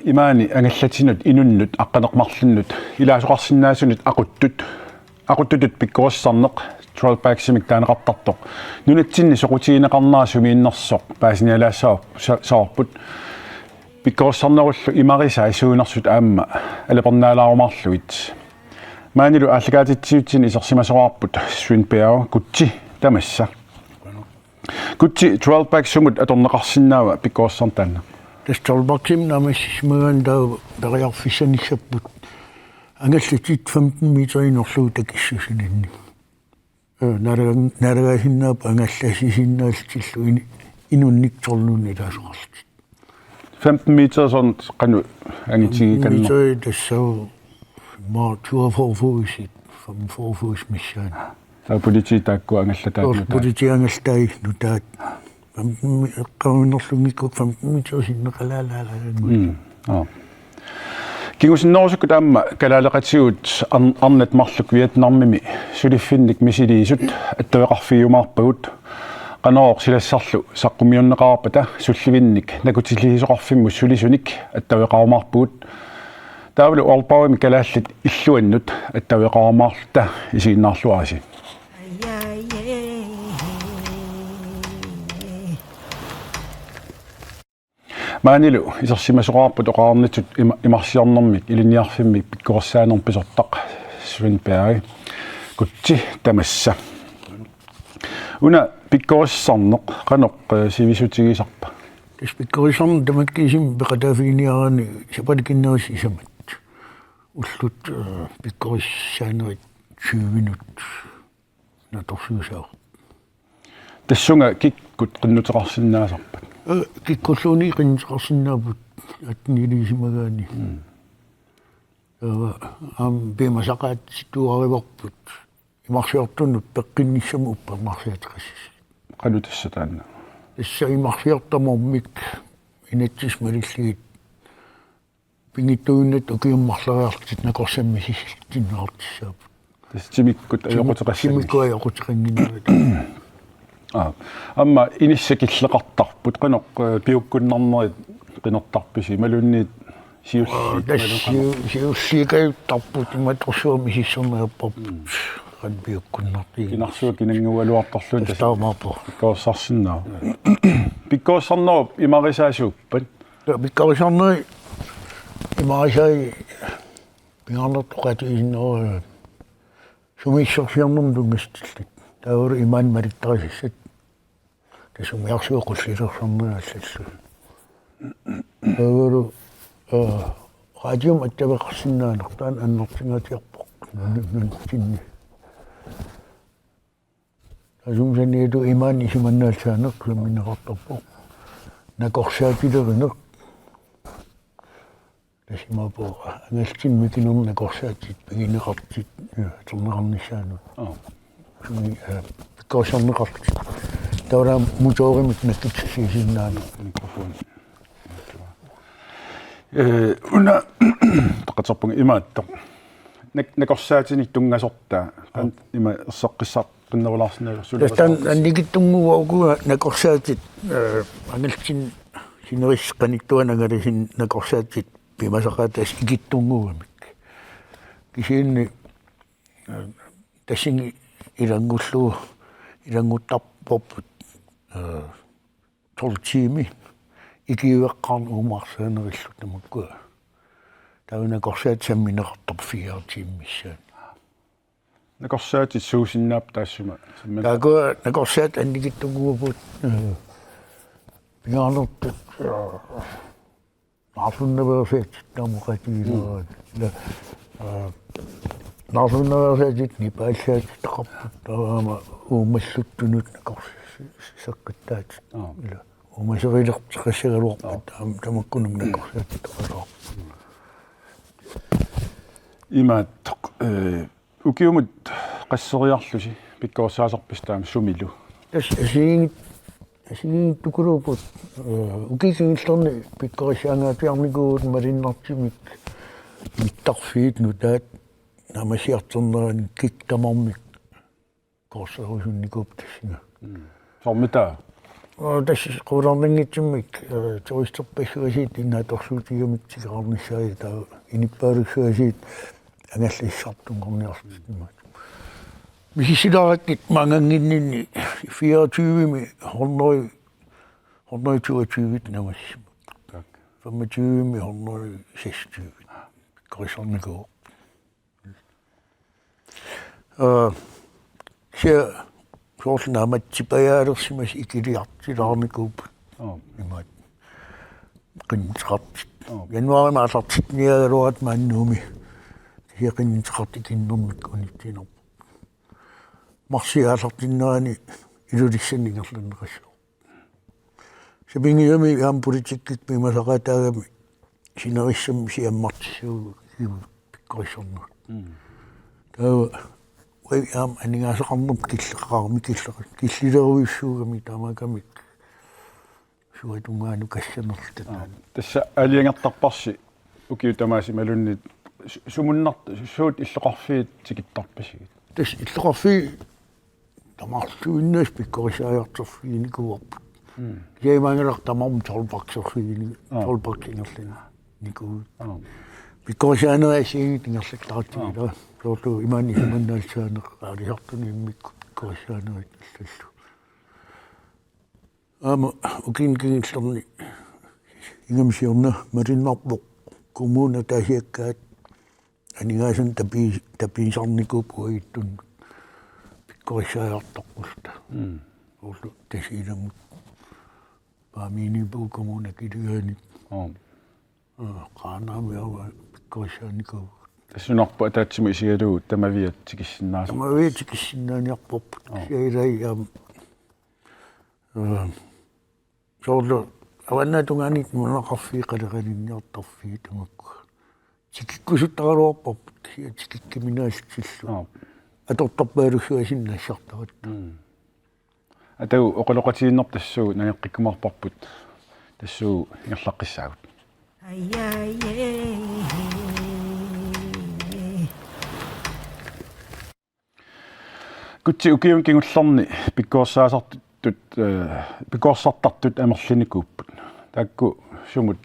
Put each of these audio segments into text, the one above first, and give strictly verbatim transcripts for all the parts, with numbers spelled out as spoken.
Imaani angallatinut inunnut aqqaneq-marlunnut ilaasoqarsinnaasunut aquttut, aquttutut pikkorissarneq, Trollbagsimik taaneqartartoq, nunatsinni soqutigineqarnera sumiinnersoq paasinialaassavarput, sa-, savarput. Pikkorissarnerullu imarisai suunersut aamma alapernaalaarumaarlugit. Maanilu aallakaatitsivitsinni isersimasoraarput Svend Bjerre, Kutsi, tamassa. Kutsi, Trollbag sumut atorneqarsinnaava pikkorissarneq taanna? Tassa Trollbagsimik naammassisimagaanni taava periarfissanissapput angallatit femten meter inorlugu takissusininni. Ee, naalaga-, naalagaasinnaapput angallassisinnaallutillu ini-, inunnik torluunniit ilaasoqarlutik. Femten meter, soorlu qanoq angitigikannerpa? Femten meter tassa maa toogfyrre fodit, femogfyrre fodit missaani. Taava politiit taakkua angallataat nutaat. Politiit angallataat nutaat. Femten mi-, eqqaavinnerlunngikkukkit femten meter sinneqalaalaalaannguit. Mm. Aa. Kingusinnerusukkut aamma kalaaleqatigut arn-, arnat marluk Vietnamimi suliffinnik misiliisut attaveqarfigiumaarpagut. Qanorooq silassarlu saqqummiunneqarpata sullivinnik nakkutilliisoqarfimmut sulisunik attaveqarumaarpugut. Taavalu Aalborgimi kalaallit illuannut attaveqarumaarluta isiginnaarluarisi. Maanilu isersimasoraarput oqarnitsut ima-, imarsiornermik ilinniarfimmik pikkorissaanermik pisortaq Svend Bjerre, Kutsi, tamassa. Una pikkorissarneq qanoq, ee, sivisutigisarpa? Tassa pikkorissarneq tamakkiisumik peqataaffiginiaraanni sapaatip akunnerisa sisamat. Ullut, ee, pikkorissaanerit tyvenut natorsuusaavoq. Tassunga kikkut qinnuteqarsinnaasarpat? Ee, kikkulluunniit qinnuteqarsinnaapput atteniliisimagaanni. Mm. Taava aamma piumasaqaatituarivarput imarsiortunut peqqinnissamut uppernarsiateqassasoq. Qanoq tassa taanna? Tassa imarsiortarnermik inatsisit malillugit pingittuinnaq ukiumut marloriarlutit nakorsamik misissutinneqartussaapput. Tassa timikkut ajoquteqassannik. Timikkut ajoquteqannginnavit. Aa. Aamma inissat killeqartarput, qanoq, ee, piukkunnarnerit qinertarpisi, imaluunniit siulliit? Aa, tassa imaluunniit qanoq? Siu-, siulliikajuttarput, imatorsuaq misissorniarparput. Mm. Qanoq piukkunnartigineq. Kinarsuaq kinanngugaluartorluunniit tassa. Tassa taamaappoq. Pikkorissarsinnaavoq. Pikkorissarnerup imarisaa suuppat? Tassa pikkorissarneri imarisai pingaarnertut oqaatigisinnaavara sumiissorsiornermut tunngassutillit. Taavalu imaani malittarisassat. Tassa umiarsuit qullilersarnerit allallu. Taavalu, ee, radiumik attaveqarsinnaaneq taanna annertungaatsiarpoq. Nun-, nunatsinni. Taassuma saniatigut imaani isumannaallisaaneq sammineqartarpoq. Nakorsaatilerineq. Tassa imaappoq angallatsinni mikinerni nakorsaatit pigineqartut, ee, atorneqarnissaannut. Aa. Sumi, ee, pikkorissarneqartut. Taavalu motorimik nakkutilliisinnaaneq. Mikrofoni. Ee, una taqqaterpunga imaattoq. Nak-, nakorsaatinik tunngasortaa. Qan-, ima erseqqissaaq qinnerulaarsinnaalersuulerisarput. Tassa taanna annikitsunnguuvoq uku nakorsaatit, ee, angallatsinni sinerissap qanittuani angalasineq nakorsaatit piumasaqaataat ikittunnguugamik. Kisianni, ee, tassani ilanngullugu, ilannguttarparput, ee, tolv timer ikiueqqaarneq uumaarsianerillu tamakkua. Taava nakorsaatit sammineqartarput fire timer missaani. Nakorsaatit suusinnaapput taassuma sammineq? Taakku nakorsaatit annikitsunnguupput. Pingaarnertut naarlunnaveersaatit taama oqaatigilaaraat. Mm. Ila, aa, naarlunnaveersaatit nipaallaatitaqarput taava aamma uumalluttunut nakorsi-, seqqittaatit. Aa. Ila uumaserilerteqassagaluarpat. Aa. Taam-, tamakkununnga nakorsaatit taqaluarput. Imaattoq, ee, ukiumut qasseriarlusi pikkorissaasarpisi taama sumilu? Tassa assigiinngit-, Assigiinngitsorput, eh, ukiuni kingullerni pikkorissaangaatsiarnikuuvugut malunnartumik mittarfiit nutaat naammassiartornerani kikkut tamarmik koorserusunnikuupput tassunga. Soormita? Aa, tassa qularnanngitsumik, eh, turisterpassuit inaatorsuutigamik tikeraarnissaat taava inuppaalussuit angallassisartunngorniarlutik imaat. Misissilerakkit maannannginninni fireogtyvemi hundrede, hundrede toogtyve naammassimapput. Tak. Femogtyvemi hundrede seksogtyve. Pikkorissarnikuuvoq. Aa, kisianni soorlu naammassipajaalersimasut ikiliartilaarnikuupput. Aa. Imaat. Qinnuteqartut. Aa. Januaarimi aallartinniagaluaratta maani Nuummi. Kisianni qinnuteqartut ikinnermik unitsiinnarput. Marsip aallartinnerani Ilulissani ingerlanneqassaaq. Sapinngisamik aamma politikkikkut piumasaqaataagami sinerissami siammartissuugut pikkorissarnerat. Mm. Taava uagut aamma aningaasaqarnerput killeqarami killeqa-, killilerujussuugami taamaakkami suatungaanut kassanerluta. Aa, taanna. Tassa aalajangertarparsi ukiut tamaasa imaluunniit su-, sumunnart-, suut illoqarfiit tikittarpisigit? Tassa illoqarfiit tamarluinnaasa pikkorissaajartorfiginikuuarput. Mm. Kisianni imaanngilaq tamarmik tolvpakserfigini-, Aa. Tolvpak ingerlanikuuvugut. Aa. Pikkorissaanerit assigiinngitsut ingerlattaartigit. Aa. Soorlu imaanni isumannaallisaaneq aalisartuni immikkut pikkorissaanerit allallu. Aamma ukiuni kingullerni ingammik siorna malunnarpoq kommunit ataasiakkaat aningaasanik tapi-, tapiisarnikuupput uagutsinnut pikkorissaajartorpulluta. Mm. Soorlu Tasiilamut. Paamiuniippugut kommunit akiligaanni. Aa. Aa, Qaanaami aamma pikkorissaanikuuvugut. Tassunarpoq ataatsimut isigalugu tamaviat tikissinnaasarput. Tamaviat tikissinnaaniarparput. Aa. Kisianni ilai aamma, aa, soorlu avannaata tungaanut nunaqarfiit qaleralinniartarfiit tamakkua. Tikikkusuttaraluarparput kisianni tikikkuminaassusillu. Aa. Atortarpaalussuaq sinnassartaratta. Mm. Atagu oqaloqatigiinnerput tassuugu nangeqqikkumaarparput tassuugu ingerlaqqissaagut. Kutsi ukiuni kingullerni pikkorissaasartut, eh, pikkorissartartut amerlinikuupput. Taakku sumut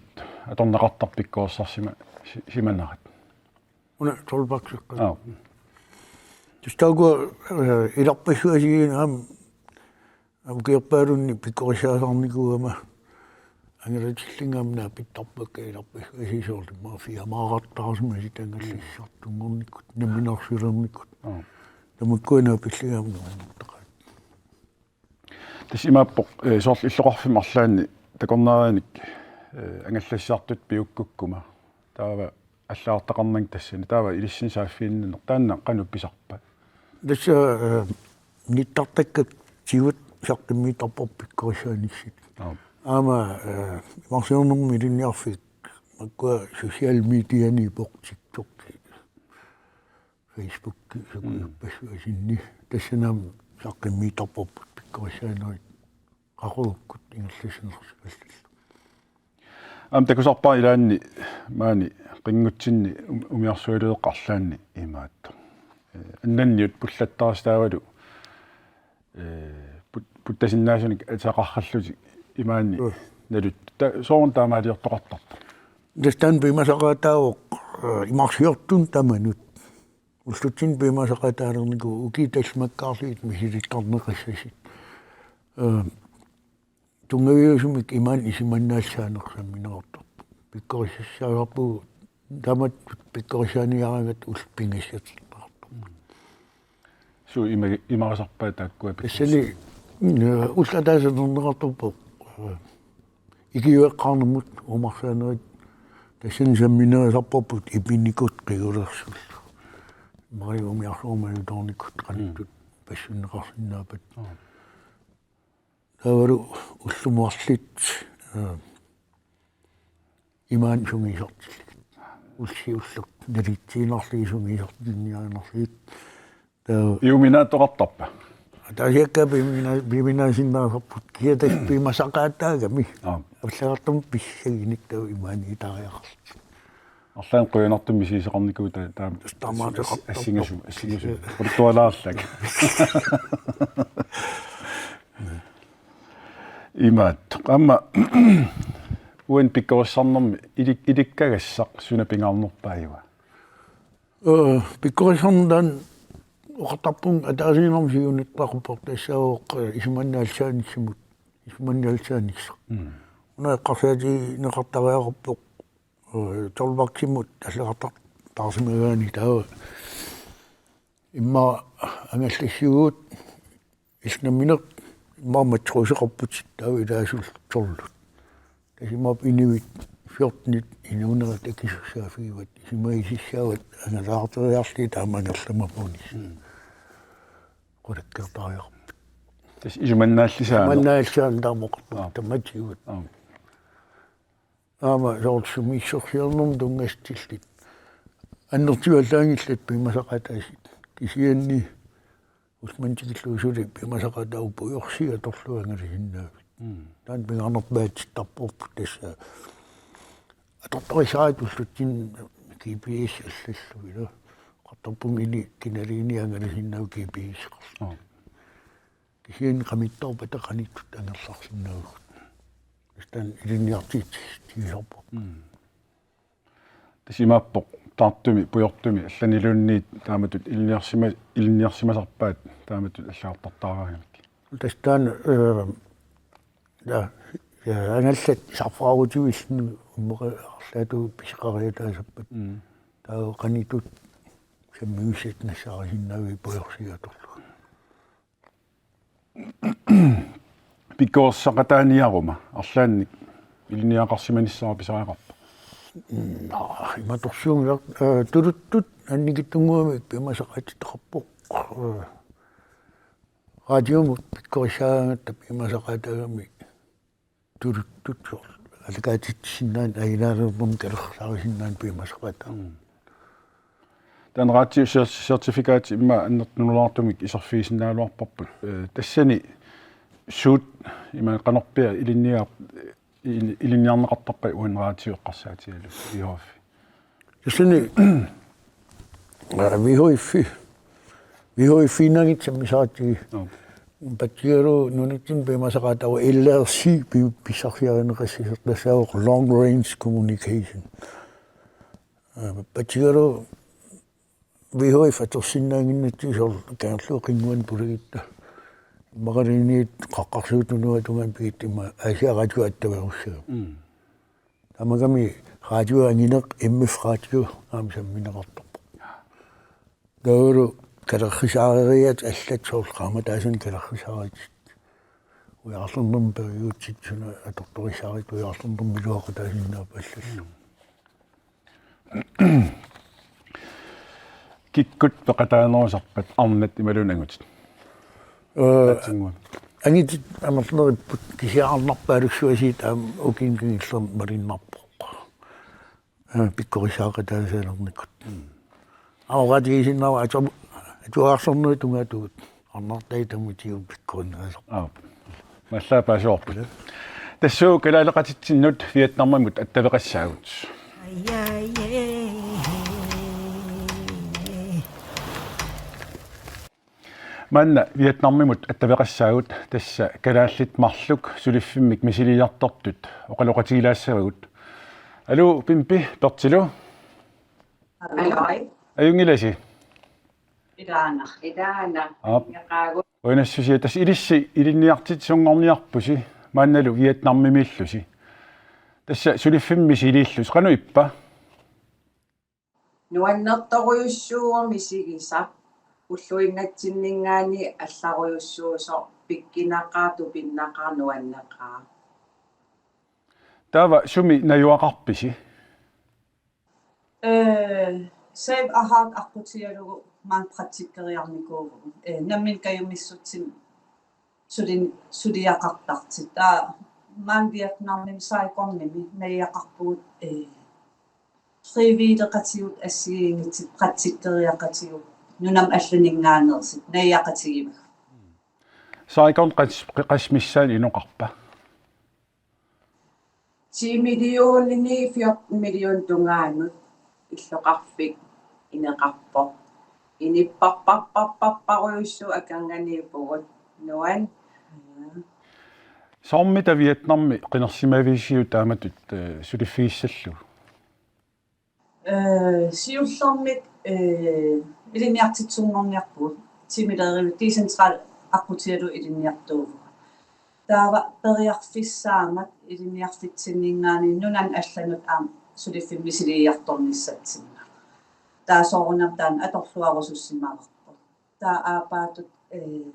atorneqartarput pikkorissarsimasut si-, simanerat? Una tolvpakseqqat. Aa. Tassa taakku, eh, ilarpassui assigiinngitsut aamma, aamma ukiorpaalunnik pikkorissaasaarnikuugama angalatillunga aamma naapittarpakka ilarpassui assigiinngitsut soorlu immaqa firmaaqartarsimasut angallassisartunngornikkut, namminersulernikkut. Aa. Tamakkua naapillunga aamma nuannertaqaat. Tassa imaappoq, eh, soorlu illoqarfimmut arlaanni takornarianik, eh, angallassisartut piukkukkuma. Taava allagartaqarnanga tassani. Taava ilissinnut saaffiginninneq. Taanna qanoq pisarpa? Tassa, eh, nittartakkakka tiguit saqqummiittarpavut pikkorissaanissat. Aap. Aamma, eh, imarsiornermi ilinniarfik makkua social medianiippoq TikTok. Facebook, mm, Facebook asinni. Tassani aamma saqqummiittarparput pikkorissaanerit qaqugukkut ingerlassinersimallutik. Aamma takusarpara ilaanni maani qinngutsinni um-, umiarsualiveqarlaanni imaattoq. Eh, annanniut pullattarisut taavalu eh, put-, puttasinnaasunik atisaqarallutik imaanni, mm, naluttut. Ta-, sooruna taamaaliortoqartarpa? Tassa taanna piumasaqaataavoq, eh, imarsiortunut tamanut. Ullutsinni piumasaqaataalernikuuvoq ukiut tallimakkaarlugit misilittarneqassasut. Eh, tunngaviusumik imaanni isumannaallisaaneq sammineqartarpoq. Pikkorissaasarpugut taamatut pikkorissaaniaraangat ullut pingassatinneqartarput. Suut ima-, imarisarpaat taakkua pikkorissaat? Tassani, mm, ullut ataaseq atorneqartarpoq, eh, ikiueqqaarnermut uumarsaanerit tassani samminerisarparput ipinikut qigulersullu. Maria umiarsuarmalutoornikut qanittut, mm, passunneqarsinnaappat. Mm. Taavalu ullut marluk, eh, imaanni sungiusartillugit. Ullut siulliit nalitsiinnarlugit sungiusartinniarinnarlugit. Taava iuminaattoqartarpa? Ataasiakkaat piiminaa-, piiminaasinnaasarput kiatas piumasaqaataagami. Aap. Allagartamut pissaginik taava imaaniitariaqarlutik. Arlaannik qujanartumik misigisaqarnikuuvoq ta-, taama Taamaateqartarpoq. Assingasu-, assingasu-. Quluttualaarlak. Imaattoq. Aamma uani pikkorissarnermi ilik-, ilikkagassaq suna pingaarnerpaajuva? Ee, pikkorissarneq taanna oqartarpunga ataasiinnarmik siunertaqarpoq tassaavoq, ee, isumannaalisaanissamut, isumannaalisaanissaa. Mm. Una eqqarsaatigineqartariaqarpoq, ee, tolvvaksimut allagartarsimagaanni taava immaqa angallassivugut illit nammineq immaqa matroseqarputit taava ilaasullu tolvit. Tassa imaappoq inuit fjortenit inuunerat akisussaaffigivat, isumagisassavat angalaarteriarlugit taama angerlammaarpugut. Mm. Qulakkeertariaqarput. Tassa isumannaallisaaneq. Isumannaallisaaneq taama oqarpoq. Aap. Tamatigut. Aap. Aamma soorlu sumiissorsiornermut tunngassutillit. Annertuallaanngillat piumasaqaataasut. Kisianni ullumanna tikillugu suli piumasaqaataavoq pujorsiat atorlugit angalasinnaavat. Mm. Taanna pingaarnerpaatittarporput tassa. Atortorissaaritsi ullutsinni G P S allallu ilaa. Oqartarpunga inuit kinaluunniit angalasinnaavat G P S-eqarlutik. Aap. Kisianni qamittoorpata qanittut angerlarsinnaavugut. Tassa taanna ilinniartitsigisarpoq. Mm. Tassa imaappoq taartumi, pujortumi, allaniluunniit taamatut ilinniarsima-, ilinniarsimasarpaat taamatut allagartartaraangamik. Tassa taanna, ee, ja, ja, angallat sarfaarutivillutik ummeqa-, arlaatigut pisoqariataasarput. Mm. Taava qanittut sammigisat nassaarisinnaavigit pujorsiat atorlugit. Pikkorissaqataaniaruma arlaannik ilinniagaqarsimanissara pisariaqarpa? Naa, imatorsuunngilaq, ee, tuluttut annikitsunnguamik piumasaqaatitaqarpoq. Ee, radiumut pikkorissaagaangatta piumasaqaataagami tuluttut soorlu. Aallakaatitsisinnaanani ajunngilaq kalerrisaarisinnaaneq piumasaqaataavoq. Mm. Taanna radiu cer-, certifikat immaqa annertunerulaartumik iserfigisinnaagaluarparput. Ee, tassani suut ima qanorpiaq ilinniar-, il-, ilinniarneqartarpat uani radiu eqqarsaatigalugu V H F. Tassani, aa, V H F, V H F-iinnaanngitsoq sammisaqaatigalugu. Joo. Patsigalugu nunatsinni piumasaqaataavoq L R C pi-, pissarsiarineqassasoq tassaavoq long range communication. Aa, patsigalugu V H F atorsinnaannginnatsigu soorlu Kangerluup qinnguani pulagitta. Immaqaluunniit Qaqqarsuup Tunuata tungaanut pigitta ima Aasiaat Radiup attaveerussagami. Mm. Tamakkerami radio angineq M F radio aamma sammineqartarpoq. Taavalu kalerrisaareriaatsit allat soorlu qaammataasunut kalerrisaarutit. Ujarlernermut periutsit suna atortorissaarutit ujarlernermut iluaqutaasinnaapput allallu. Kikkut peqataanerusarpat arnat imaluunniit angutit? Ee, Tatsinnguaq. Angutit amerleripput kisianni arnarpaalussuasiit aamma ukiuni kingullerni malunnarpoq. Ee, pikkorissaaqataasaalernikut. Aoqatigisinnaava atu-, atuarsornerit tungaatigut arnartai tamatigut pikkorinneqasarput. Aap. Mallaapaasoorput. Tassuuna kalaaleqatitsinnut Vietnamimut attaveqassaagut. Maanna Vietnamimut attaveqassaagut tassa kalaallit marluk suliffimmik misiliiartortut oqaloqatigilaassavagut. Aluu, Pimpi, Pertilu. Aluu. Ajunngilasi? Ilaana. Ilaana. Aap. Ingeqaagut. Uinassusia tassa ilissi ilinniartitsisunngorniarpusi maannalu Vietnamimiillusi. Tassa suliffimmi misiliillusi. Qanoq ippa? Nuannertorujussuuvoq misigisaq. Ulluinnatsinninngaanniit allarujussuusoq pikkunaqaaq, tupinnaqaaq, nuanneqaaq. Taava sumi najugaqarpisi? Ee, Save a Heart aqqutigalugu maanga praktikkeriarnikuuvugut. Ee, nammineq kajumissutsimik sulin-, suliaqartartut. Taava maanga Vietnamimi Saigonimi najugaqarpugut, ee, frivilligeqatigut assigiinngitsut praktikkeriaqatigut nunamut allaninngaanneersut najugaqatigivagut. Saigon qas-, qassit missaanni inoqarpa? Ti millionini fjorten million tungaanut illoqarfik ineqarpoq. Inipparparparparparujussuuvoq, akornanniippugut nuan. Soormita Vietnami qinersimavisiuk taamatut, eh, suliffigissallugu? Eh, siullermik, eh, ilinniartitsisunngorniarpugut, ti millionit decentral aqqutigalugu ilinniartuuvugut. Taava periarfissaammat ilinniarfitsinninngaanniit nunanut allanut aamma suliffimmi misiliiartornissatsinnut. Taava soorunami taanna atorluarusussimavarput. Taava aappaattut, eh,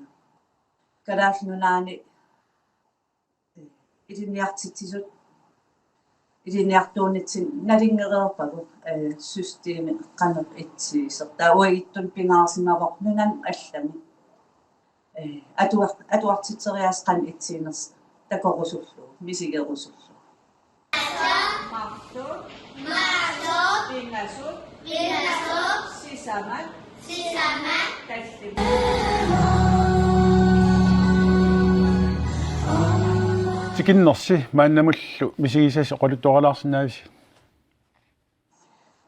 Kalaallit Nunaanni, eh, ilinniartitsisut ilinniartuunitsinni nalunngereerpagut, eh, systemi qanoq etsigisoq. Taava uagutsinnut pingaarsimavoq nunanut allanut, eh, atuar-, atuartitseriaaseq qanoq etsiginersoq takorusullugu, misigerusullugu. Marluk. Marluk. Pingasut. Pingasut. Sisamat. Sisamat. Tallimat. Tikinnersi maannamullu misigisasi oqaluttuarilaarsinnaavisi?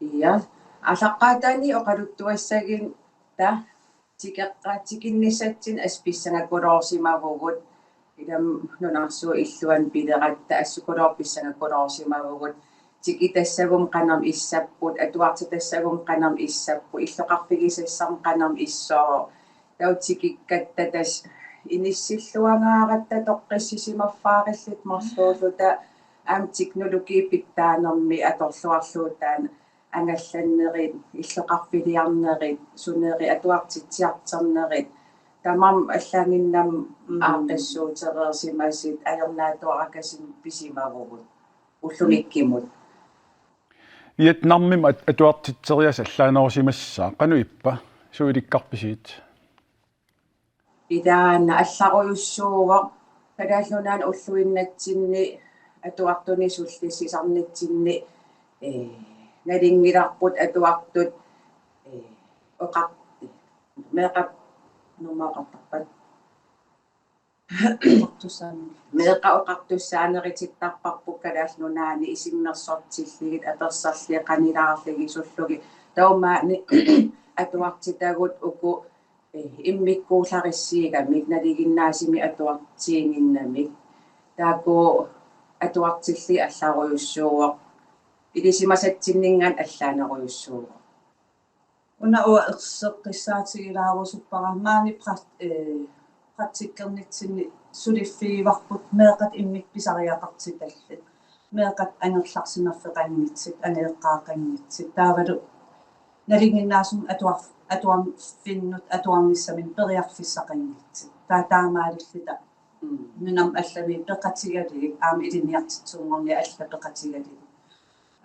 Ja, aallaqqaataani oqaluttuassagitta tikeqqat tikinnissatsinnik assut pissangakkuloorsimavugut, ilami nunarsuup illuanut pileratta assukulooq pissangakkuloorsimavugut, tikitassagummi qanormi issapput, atuartitassagummi qanormi issapput, illoqarfigisassarmi qanormi issooq, taava tikikkatta tassa inissilluangaaratta toqqissisimaffaarilluta marluulluta, aamma teknologi pitsaanermi atorluarlugu taanna angallannerit, illoqarfiliarnerit, sunerit, atuartitsiartornerit, tamarmik allaannginnami, mm, aaqqissuutereersimasut ajornaatsuarakasimmik pisimavugut ullumikkut. Vietnamimi at-, atuartitseriaaseq allaanerusimassaaq, qanoq ippa? Suut ilikkarpisigit? Ilaanni allarujussuuvoq, Kalaallit Nunaanni ulluinnatsinni atuartunik sullissisarnitsinni, eh, nalunngilarput atuartut, eh, oqar-, meeqqat, numa oqartarpat. Meeqqat oqartussaaneritittarparput Kalaallit Nunaanni isummersortillugit, apersorlugit, qanilaarlugit, sullugit. Taava maani atuartitagut uku, eh, immikkuullarissiigamik, nalinginnaasumik atuartiinnginnamik. Taakku atuartillugit allarujussuuvoq. Ilisimasatsinninngaanniit allaanerujussuuvoq. Una uanga erseqqissaatigilaarusuppara maani pra-, eh, praktikkernitsinni suliffigivarput meeqqat immikkut pisariaqartitallit. Meeqqat angerlarsimaffeqanngitsut, angajoqqaaqanngitsut. Taavalu nalunnginnaasumik atuar-, atuarfinnut atuarnissaminut periarfissaqanngitsut. Taava taamaalilluta, mm, nunamut allamut peqatigalugit, aamma ilinniartitsisunngorniat allat peqatigalugit.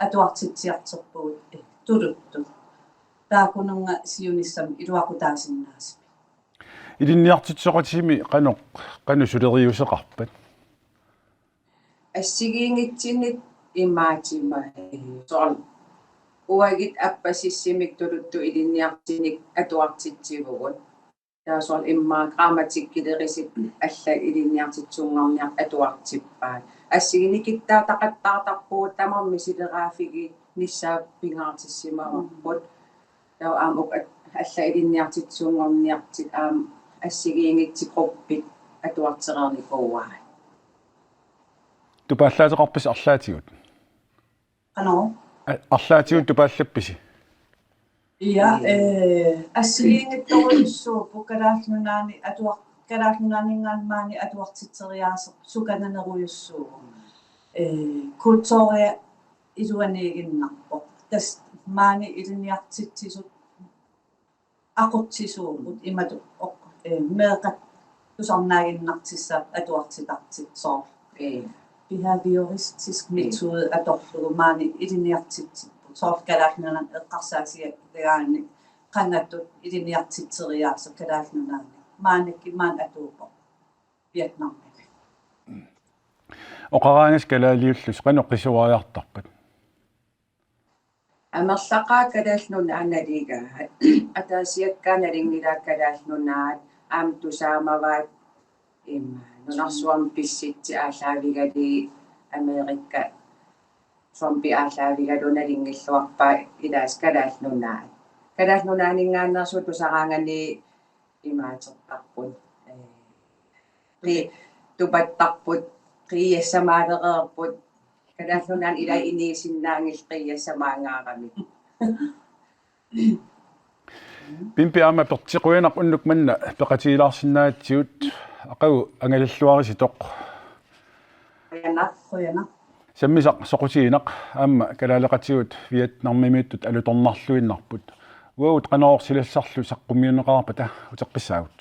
Atuartitsiartorpugut, eh, tuluttut. Taakkununnga siunissami iluaqutaasinnaasumik. Ilinniartitsisoqatimi qanoq, qanoq suleriuseqarpat? Assigiinngitsunik imaattumik, soorlu uagut appasissumik tuluttut ilinniartitsinnik atuartitsivugut. Taava soorlu immaqa grammatikkilerisut allat ilinniartitsisunngorniartut atuartippaat. Assigiinngitsut taaqattaartarpugut, tamarmik misileraaffiginissaat pingaartissimavarput. Taava aamma uku at-, allat ilinniartitsisunngorniartut aamma assigiinngitsut gruppit atuartereernikuuaat. Tupaallaateqarpisi arlaatigut? Qanoq? A-, arlaatigut tupaallappisi? Ja, mm, eh, assigiinngitsorujussuupput Kalaallit Nunaanni atuar-, Kalaallit Nunaanninngaanniit maani atuartitseriaaseq sukananerujussuuvoq. Eh, kulturia iluaniiginnarpoq. Tassa maani ilinniartitsisut aqutsisuupput imatut oq-, eh, meeqqat tusarnaaginnartussaapput atuartitartut, soorlu, eh, behavioristisk, mm, metode atorlugu maani ilinniartitsipput. Soorlu Kalaallit Nunaanni eqqarsaatigigaanni qangatut ilinniartitseriaaseq Kalaallit Nunaanni. Maannakkut maani atuuppoq Vietnamimi. Oqaraangassi kalaaliullusi, qanoq qisuariartarpat? Amerlaqaat Kalaallit Nunaat nalugaat. Ataasiakkaat nalunngilaat Kalaallit Nunaat, aamma tusaamavaat Ima, nunarsuarmi pissutsit aallaavigalugit Amerika Trumpi aallaavigalugu nalinngilluarpaa ilaasa Kalaallit Nunaat. Kalaallit Nunaanninngaanneersugut tusaraanganik imaatertarput. Ee, qi-, tupattarput, qiiassamaalereerput. Kalaallit Nunaanni ilai inuusinnaanngillat qiiassamaanngaarami. Pimpi aamma Pertsi, qujanaq unnuk manna peqatigilaarsinnaagatsigit, aqagu angalalluarisitoq. Qujanaq, qujanaq. Sammisaq soqutiginaq, aamma kalaaleqatigut Vietnamimiittut alutornarluinnarput. Uagut Qanorooq silassarlu saqqummiunneqarpata uteqqissaagut.